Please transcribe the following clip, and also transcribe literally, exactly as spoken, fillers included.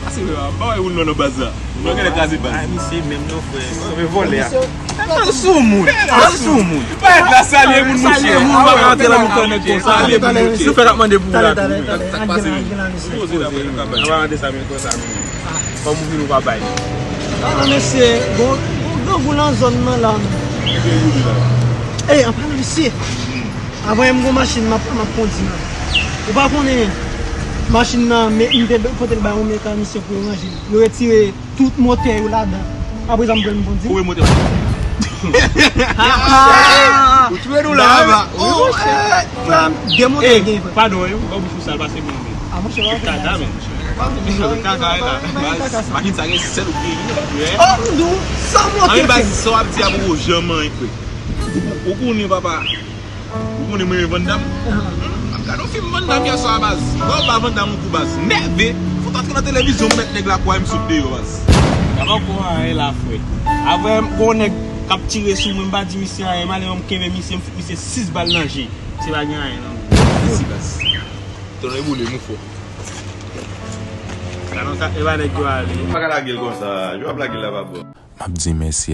Pase vre, pa wè moun nan baz la. Moun nan genlè kraze baz. Ay, misye menm non, frè. Misye vòlè a. Al sou moun. Al sou moun. Pa ret la salye moun, mouche. Salye moun, pa ka antre la, nou konn nèg konsa. Salye moun, mouche. Nou fè l ap mande pou la. Talè, talè, talè. Sa k pase menm? Poze la, nou pa bay. Kòm ou vin, ou pa bay. Ah, mesye, bon, bon grangou nan zòn nan la. Ey, an palan, mesye. Avan yè m gon machin m ap, m ap kondi la. Ou pa konnen machin nan, men m te pote l bay yon mekanisyen pou yo ranje l. Yo retire tout motè yo ladan. Apre sa m pran m kondi. Ou remotè. Ou tchwe nou la, papa. Wi, monchè. Frè m, de motè gen, frè. Padon, wi, ou bouch ou sal pase mwen menm. Ah, monchè, w ap kaka menm. Kaka la. Machin sa gen sèl ou gen. Oh, m di w, san motè. Anyen baz, sa w ap di a pou ou janm anyen, frè. Ou konnen, papa. Ou konnen mwen renmen Van Damme? Ap gade yon fim Van Damme yè swa, baz. Bò, ba Van Damme yon kou, baz. Nève. Fout antre nan televizyon, m mèt nèg la kwa, m sot deyò, baz. Sa pa ko anyen la, frè. Apre, gon nèg k ap tire sou mwen, m pa di misye anyen. Malere, m kenbe misye, m fout misye sis bal nan je. Misye pa gen anyen nan men. Mèsi, baz. Tonnè boule, nou fò. Sa non, sa, e pa nèg yo ale. M pa ka lage l konsa. Yo ap lage l la, pa bon. M ap di mèsi